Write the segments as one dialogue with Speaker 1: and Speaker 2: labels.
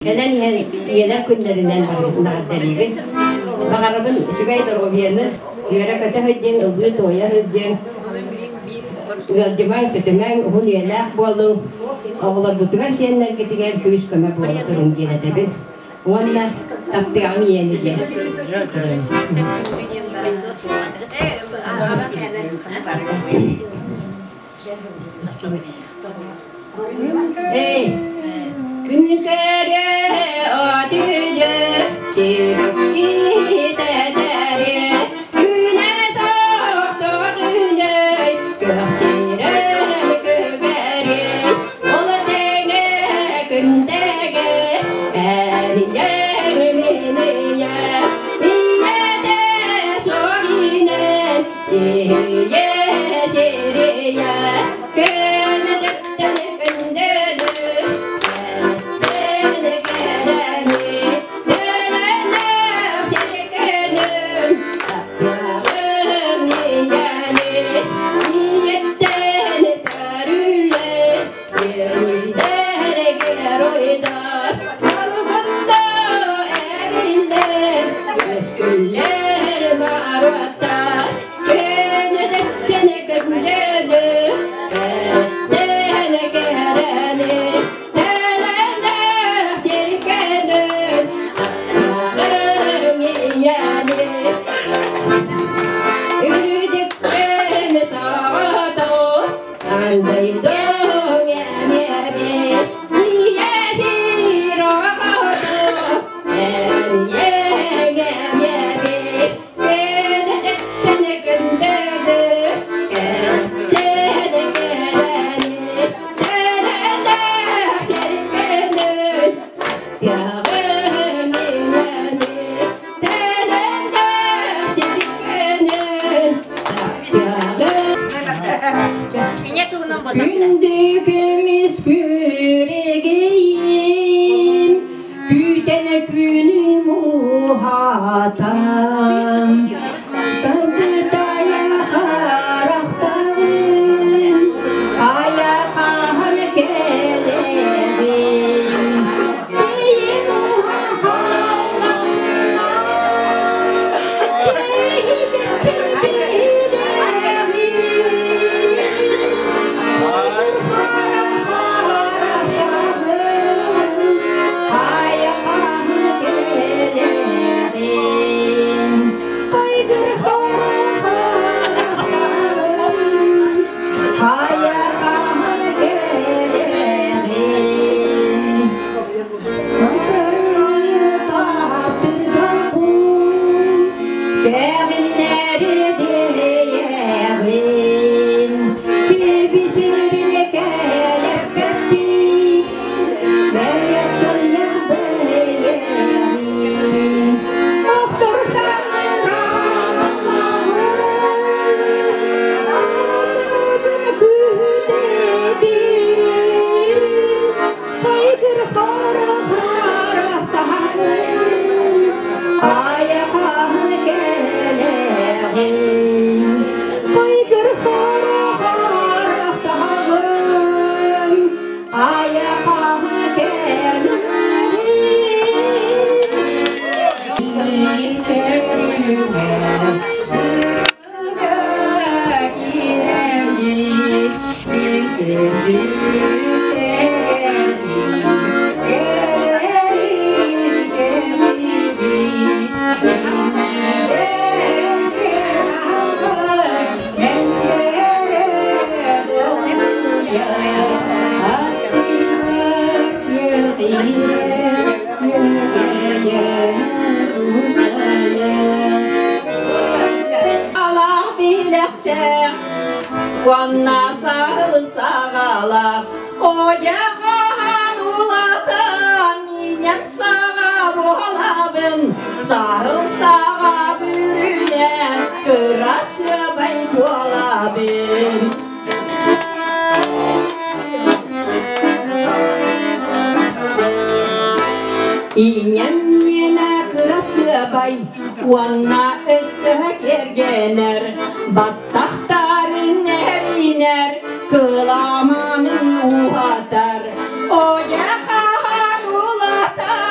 Speaker 1: Кэлэн иһэн ийэлэр күннэринэн наҕардарыыбын. Баҕарабын үчүгэй доруобуйаны, үөрэ-көтө сылдьыҥ, ыллыы-туойа сылдьыҥ, ыалдьымаҥ, сүтүмэҥ, уһун үйэлээх буолуҥ, оҕолоргутугар, сиэннэргитигэр күүс-көмө буола туруҥ диэн этэбин. Уонна таптыаҕым ийэни диэн. Эй, күн көрө отүлө, сиргитэтэрэ, күнэ соқтор үнөй, көхсирэн көгәрэ, ол тэҥэ күндэгэ, әнинэн минийэ, ийэтэ соринэн, ийэ сирийэ, күнэдэттэн күндүдү, кэрэни, төлөнөх сиргэнүн, таптыаҕым ийэни, ийэттэн төрүллэ, Геройдар, геройдар, Алгында эриллэр, Көскүллэр норуоттар, Көнөдөттөн көмлөнү, Эттэн кэрэни, Төлөнөх сиргэнин, Аттарым ийэни. Үрдүктэн саҕата Андайдың эмиэби, ийэ сир оҕото, Эмиэҥ эмиэби, кэнэдэттэн күндүдү, кэрэттэн кэрэни, төлөнөх сиргэнин, Аттыаҕым ийэни, төлөнөх сиргэнин, таптыаҕым. Күндү көмүс күрэгейим, Күүтэнэ күнүм уһаатан, Табытайа харахтарын, Айа хаһан кэлэбин. Тэйим Уонна саһыл саҕалаах, Одьахан улатан, Инэн саҕа буолабын, Саһыл саҕа бүрүнэн, Кырасыабай буолабын. Инэн миэнэ кырасыабай, Уонна өссө кэргэнэр, Баттахтарын эринэр, Кыламанын уһатар, Одьахан улатан.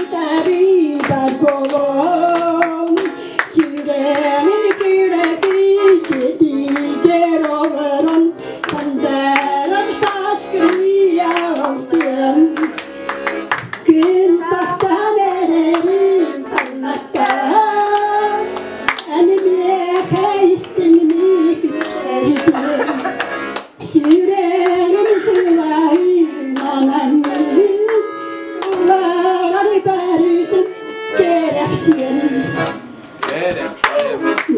Speaker 2: Сүтэри бар болон, Сүрэҕин күрэпи четигер олорон, Сандарар саас күн Күн тахсан эрэрин саннаккар, Эн миэхэ истиҥник мичээрдиҥ. Сүрэҕим сылайын ананыы, Улаҕар барытын кэрэхсиэн.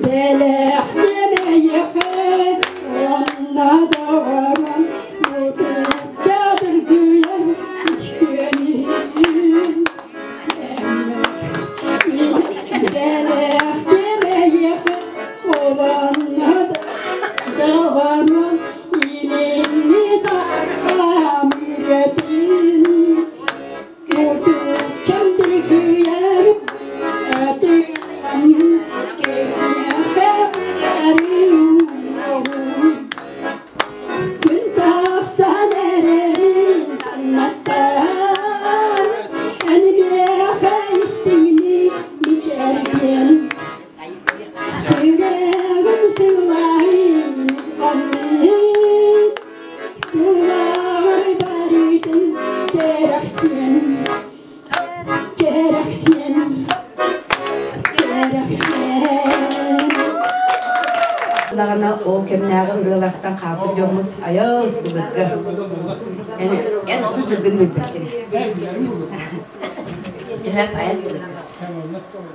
Speaker 2: Бэлэх диэмэйэхэ уонна доҕорум Мутукча дыргыйар үчүгэнин. Бэлэх диэмэйэхэ уонна доҕорум Илиҥҥи сархам үрэтин. Мутукчам дыргыйар этин Кэйиэхэ барыым. Күн тахсан эрэрин саннаттан, Эн миэхэ истиҥник мичээргин. Сүрэҕим сылайын аммыын, Тулаҕар барытын кэрэхсиэн, кэрэхсиэн, кэрэхсиэн.
Speaker 3: Даҕаны ол кэмнээҕи ырыалартан хаалбыт дьоммут айас былыргы. Эн эн ол былыргын билбэккин. Чэһэп айас былыргы.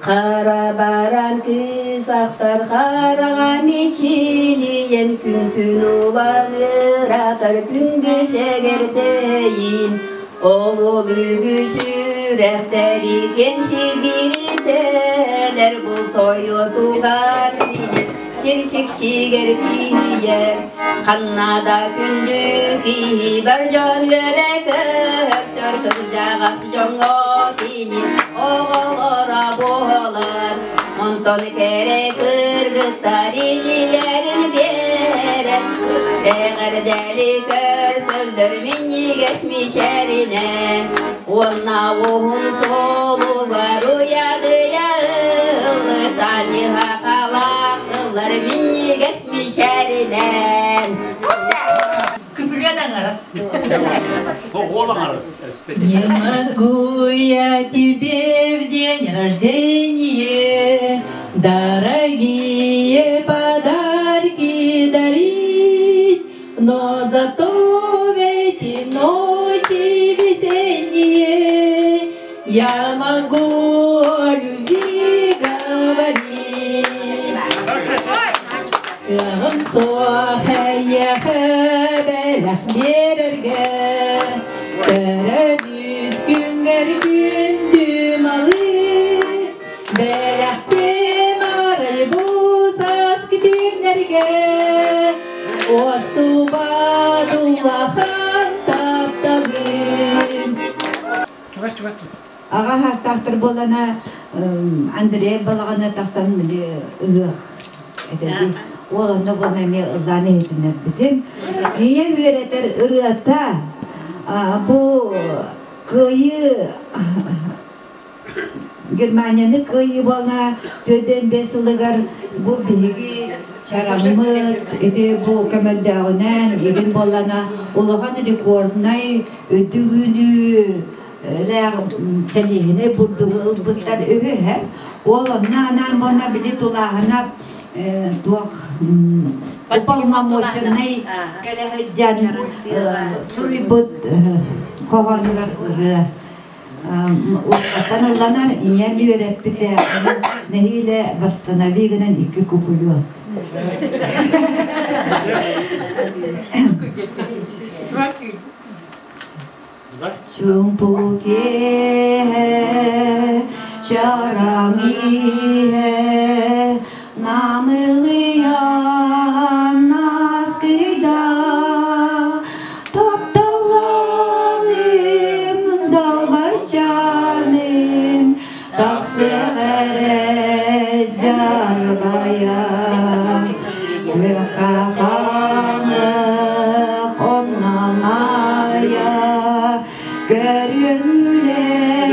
Speaker 3: Хара баран кыыс ахтар хараҕа мичилийэн күн-түн улам ыраатар күндү сэгэрдэйин Ол ол үгүс үрэхтэри кэнсибиритэлэр бу сойуотугар сир сиксигэр тиийэр ханна да күндү киһи бар дьон үөрэ көрсөр кырдьаҕас дьоҥҥо кини оҕолоро буолар онтон кэрэ кыргыттар илиилэрин биэрэр эҕэрдэли көрсөллөр минньигэс мичээринэн уонна уһун суолугар уйадыйа ыллысаниха халаахтылар минньигэс мичээринэн.
Speaker 4: Күпүлүөн аҥара.
Speaker 5: Не могу я тебе в день рождения дорогие подарки дарить, но зато в эти ночи весенние я могу о любви говорить. Суох эйиэхэ бэлэх биэрэргэ төрөөбүт күҥҥэр күндү малы бэлэхтиэм арай бу сааскы түүннэргэ уостубат улахан тапталын.
Speaker 4: Чугас-чугас тут.
Speaker 6: Аҕа саастаахтар буолана Андрей балаҕана тахсан били ыһыах этэрди уол онно буолан эмиэ ыллаан иһитиннэрбитим. Ийэм үөрэтэр ырыата бу кыайыы Германияны кыайыы буолла 45 сылыгар бу биһиги чараммыт ити бу көмөлдөөҕүнэн игин буоллана улахан рекорднай үрдүгүнү лээх сэлиэһинэй бурдугу ылбыттар үһү Ол онно анаан буолна били тулааһына туох уполномоченный кэлэ сылдьан суруйбут хоһоонугар ырыа Аттан ылланар ийэм үөрэппитэ нэһиилэ восстанови гынан икки купулет. Чуумпу киэһэ, чараҥ иһэ, намылыйан наскыйда, тапталланым далбарчаным, тахсыах эрэ дьарбайа, күөххэ хаҥых оннамайа, көрүҥүлэр.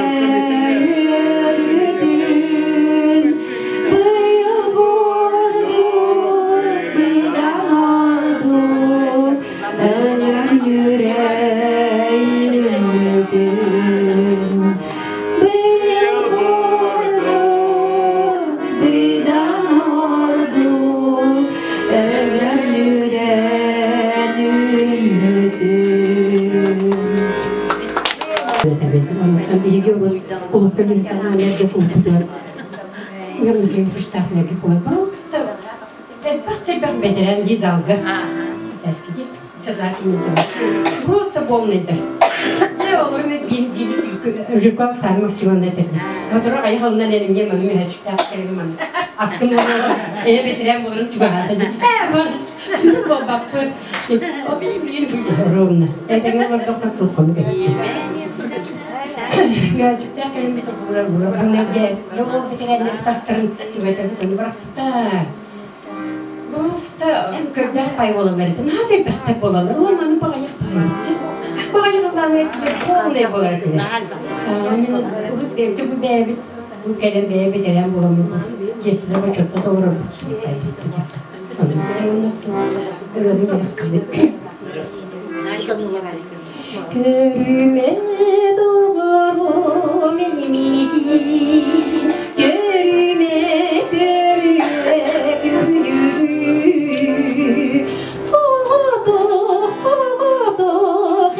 Speaker 1: Биһиги урут кулуупка лиһитаҕааннарга кулуппутугар Михаил Туштаах меги кулай просто элбэх-элбэх бэтэрээн дии залга. Эскити Просто полныйдар. Дьэ, олору мен Жирков Оксана Максимовна этэрди. Оторо айах алынан элинге ману мөһөчүктээх кэлин маны. Аскын болору, ээ бэтэрээн болорун чугаһаата дии. Ээ, бар. Болбаппыт. Оту билин бу ровно. Этэҥҥэ олордоххо сылхону кэлбит. Мөһөчүктээх кэлин бит бурар бурар. Буна дьэ, ол бэтэрээннэр тастарын түбэтэ ону барахсыта. Просто көрдөөх пай буолаллар этэ. Наһаа элбэхтэр буолаллар. Улар маны баҕайах баҕайыччы. Баҕайах ыллаамҥа тиийэ полный буолар этилэр. Урут бэйбит бу бэйэбит бу кэлэн бэйэ бэтэрэн буоламмыт тиэстэтэ бочуотта толорорбут Көрүмэ доҕорум энимигин, көрүмэ, көрүмэ күлүгү. Соҕотох, соҕотох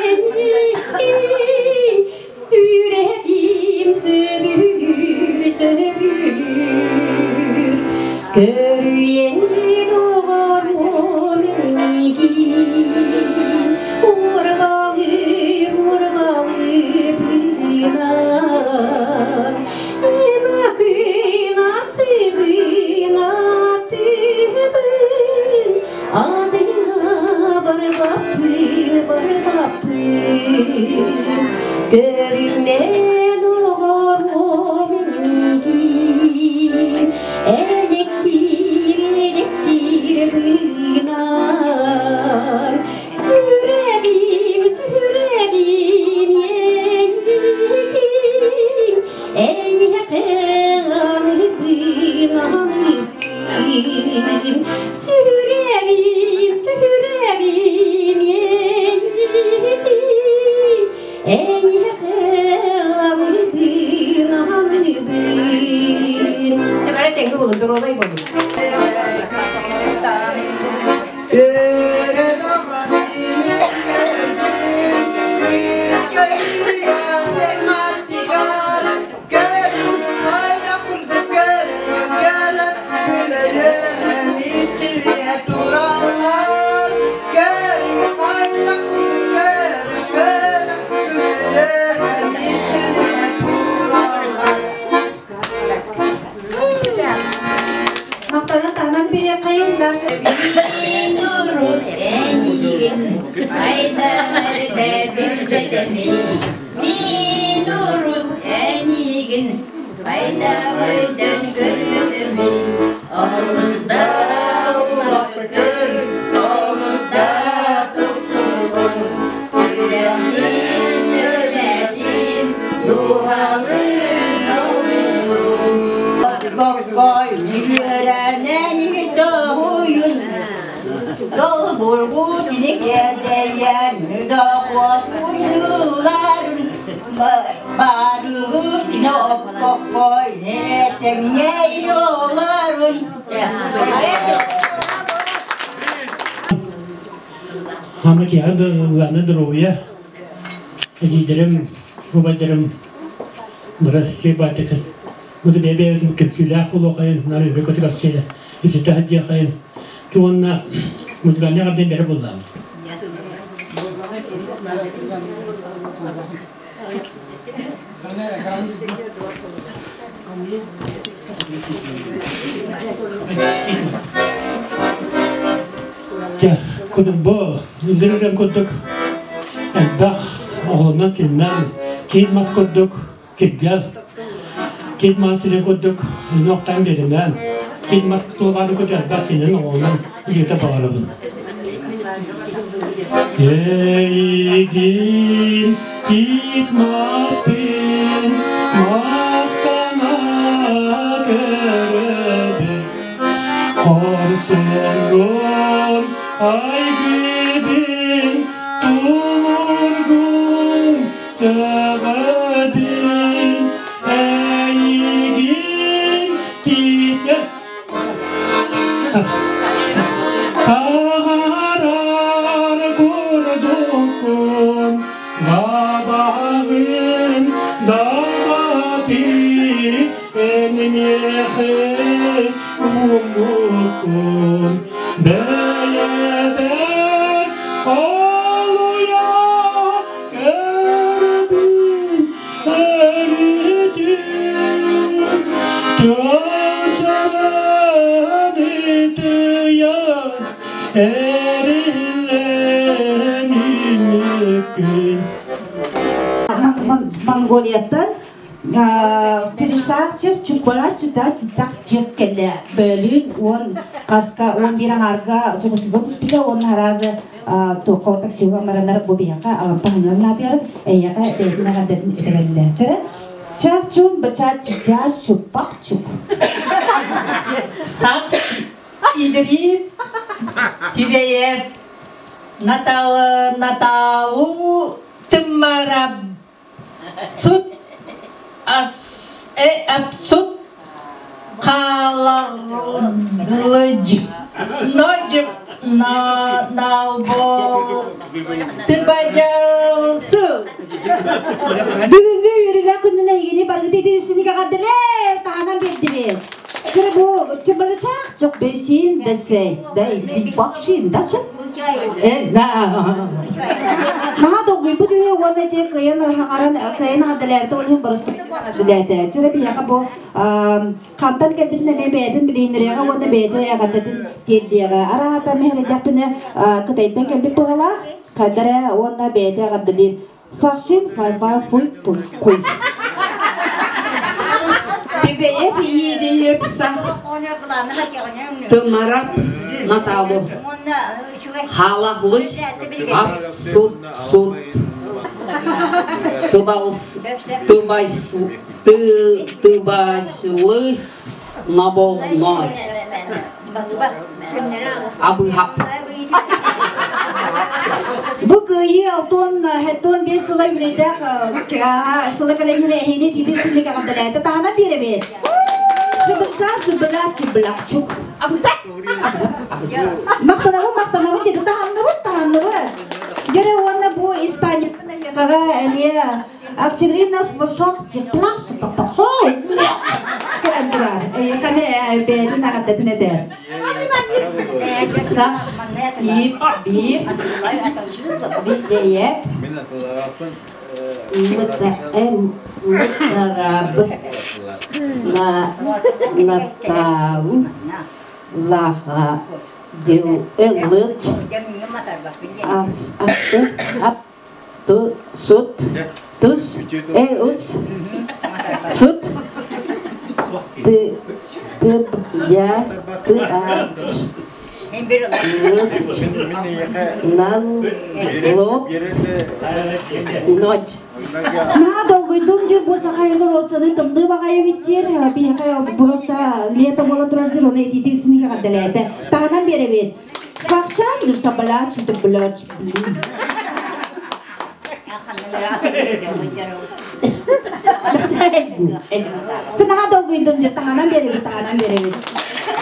Speaker 1: эниин, сүрэҕим сөбүлүүр, сөбүлүүр. Көрүйэни доҕорум энимигин, уорбалыыр, уорбалыыр быынан. Ынакын атыбын, атыбын, адына барбаппын, барбаппын. Көрүмэ доҕорум энимигин, электир, электир быынан. Сүрэҕим, сүрэҕим иэйиитин, эйиэхэ аныыбын, аныыбын. Сүрэҕим, сүрэҕим иэйиитин, эйиэхэ аныыбын, аныыбын. Чэ, бары тэҥҥэ буолун, доруобай буолун.
Speaker 6: Махтанан таһынан биһиэххэйин Даша.
Speaker 7: Мин урут эйигин хайдах эрдэ билбэтэмий, Мин урут эйигин хайдах өйдөн көрбөтөмүй, Олус да улаппытыр, олус да тупсубутун, Сүрэхпин сүрэтин, дууһалыын долуйдум.
Speaker 6: Боккой үөрэнэн тоһуйун, Долбургу тиникэдэйэн дохуотуйнуларын, Барыгы тине оппоккой этэҥҥэй олорун.
Speaker 8: Хама киһи ыллааны доруобуйа эдьиийдэрим, убайдарым бары сиэбаатык бу бэйэ-бэйэбитин көмсүүлээх буолуохайын, нары үбэ көтүгэр үсүтэ сылдьыахайын уонна музыкальный ардын бэрэ буллаам. Дьэ, бу ыллыр курдук элбэх оҕолонон кининэн киин мас курдук киргэл киин мас сирин курдук нохтан биэримээн киин мас тулабааны курдук элбэх кининэн оҕолонон илиитэ баҕарабын. Эйигин киит маспын махтана көрөбүн Хорсунгун айгыбын тулургун сөҕөбүн эйигин киитэ Саҕарар курдуккун бабаҕын миэхэ ууммуккун бэйэбэр холуйа көрбүн өрүтүн Тыачаран ытыйан эриллэн иликкин
Speaker 5: Монголияттан Перешакчев чукбалааччыта чычак чек кэллэ бөлүүн уон хаска 11 аҥаарга чугусуга түспүтэ уонна аразы туохха таксига маранар бу биһиэхэ алампа ханьылан наатыйар эйиэхэ бэйэтин эҕэрдэтин этэрэллэ чэрэ чарчун бача чича чуппак чук
Speaker 4: Сак идрип тибэйэ Натал Наталу тыммараб Сут ас э апсут хаалалыдь нож на налбол тыбадьалсы
Speaker 5: Бүгүҥҥү үөрүүлээх күнүнэн эһигини барыгыт итиисинигэ эҕэрдэлээ таһынан биэрдибит. Кыры бу чыбырычаах чок бэсин дэсэ да бакшин дачы Наһаа долгуйбут үһү уонна ити кыайан хаҥаран кыайан аҕардалээбитэ ол иһин боростук билээтэ. Чөрө биһиэхэ бу хантан кэлбитин эмиэ бэйэтин билиһиннэриэҕэ уонна бэйэтэ эҕэрдэтин тиэрдиэҕэ. Араата мэһэрэйдэхпинэ Кытайтан кэлбит быһалаах хайдара уонна бэйэтэ эҕэрдэлиир. Фахшин файфа фуй пуй куй.
Speaker 3: Тибэйэп иидийип сах Тымарап Наталу Халахлыч ап сут сут Тыбалс тыбайс ты тыбашлыс наболноч Абыһап
Speaker 5: Бу кыайыы алтон хеттон бес сыла үлэдээх сыла кэлэн эһини тиди синник эҕэрдэлээтэ таһынан биэрэбит. Чыбыксаа чыбыла чыбылакчук. Мактанабын мактанабын деді таһанныбыт таһанныбыт. Дьэрэ уонна бу Испанияттан эйиэхэҕэ эмиэ Актеринов Варшав теплах сытатахой кэлэн турар. Эйиэхэ эмиэ бэйэтин эҕэрдэтин этэр.
Speaker 3: Сах ит биир бидэйэп мытаэм мытараб на натал лаха дил ылыт ас аты ап ту сут тус э ус сут ты ты я ты а нан лоп ночь
Speaker 5: Наһаа долгуйдум дьир бу саха айылар орсаны тымныы баҕайы биттир биһиэхэ просто лето буола турар дьир оны итиитик синигэ эҕэрдэлээтэ таһынан биэрэбит Фахшан журсабалач блоч Чынаха долгуйдум дьэ таһынан биэрэбит таһынан биэрэбит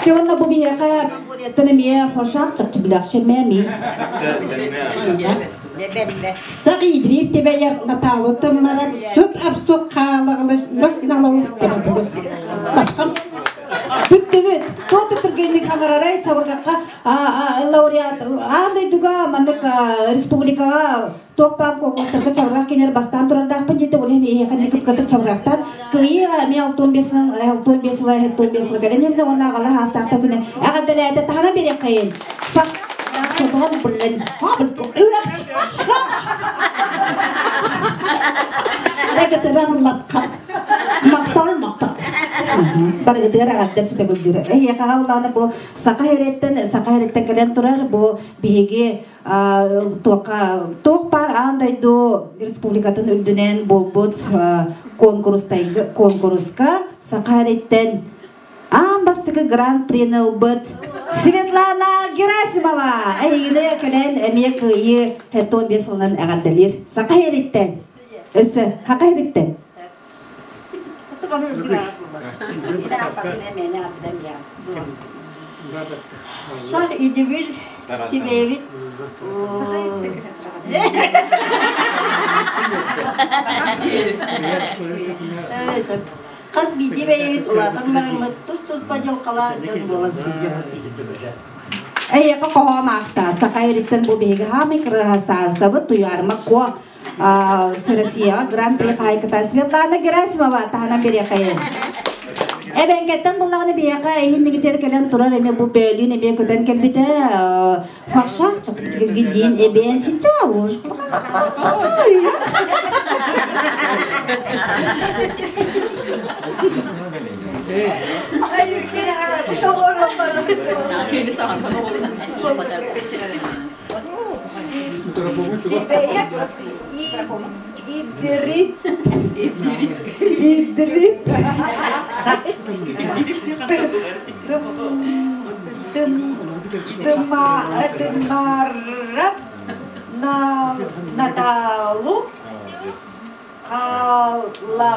Speaker 5: Чэ уонна бу биһиэхэ Монголияттан эмиэ хошаах чахчы билэхшэ мэми
Speaker 2: Саҕиидриип тибэйэр Натаалуттан марап сут апсук хаалаҕылы нөх налау тебатылыс. Баттам.
Speaker 5: Бүттүбүт. Туох да түргэнник хаҥарарай чабыргакка лауреат аан дойдуга маннык республикаҕа туох-баан конкурстарга чабырҕах кинилэр бастаан турардаахпын диэтэ ол иһин эһиэхэ кыпкатык чабырҕахтан кыайыы эмиэ алтон бес 65 сыла 75 сыла кэлэн иһэллэр уонна аҕала хаастаахта күнэ эҕэрдэлээтэ таһынан биэриэххэйин Махтал, махтал. Барыгытыгар эҕэрдэ ситэ былдьыр. Эһиэхэҕэ улаана бу саха эрэттэн саха эрэттэн кэлэн турар бу биһиги туохха туох баар аан дойду республикатын үрдүнэн буолбут конкурска саха эрэттэн аан бастакы гран-прини ылбыт Светлана Герасимова эһигини кэлэн эмиэ кыайыы 75 сылынан эҕэрдэлиир саха эриттэн өссө хака эриттэн
Speaker 6: Сах идибир тибэбит Хас биирдии бэйэбит улаатан бараммыт тус-туспа дьылҕалаах дьон буолан сылдьабыт.
Speaker 5: Эйиэхэ хоһоон аахта Саха эриттэн бу биһиги хаамай кырасаасабыт Туйаарыма Куо Россияҕа Гран-при хаһайката Светлана Герасимова таһынан бириэхэйин. Эбэҥкэттэн буллаҕына биһиэхэ иһиннигитигэр кэлэн турар эмиэ бу бөөлүүн эмиэ көтөн кэлбитэ Фаршах диин эбээн сичаа
Speaker 6: Идрип Идрип Тымарап Наталу Хааллаҕлыдь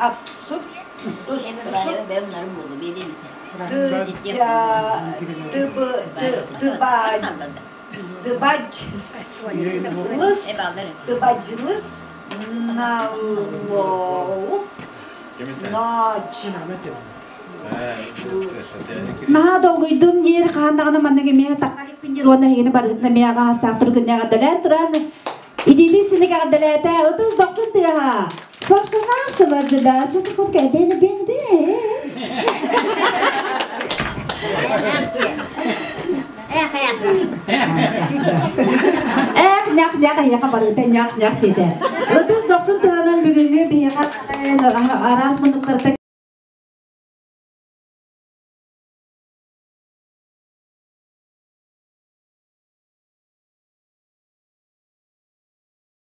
Speaker 6: Апсуп Тыбадьылыс Наллоуп
Speaker 5: Наһаа долгуйдум диир хаһан даҕаны маннык эмиэ тахха иликпин диир уонна эһигини барыгытын эмиэ аҕаастаах тургунньа эҕэрдэлээн туран идиилии синик эҕэрдэлээтэ ытыс дохсун тыаһа Фаршанах сабардыла чутукутка бен бен бен Эх, нях нях эһиэхэ барыта нях нях диэтэ. Ытыс дохсун тыаһынан бүгүҥҥү биһиэхэ араас муннуктарыттан.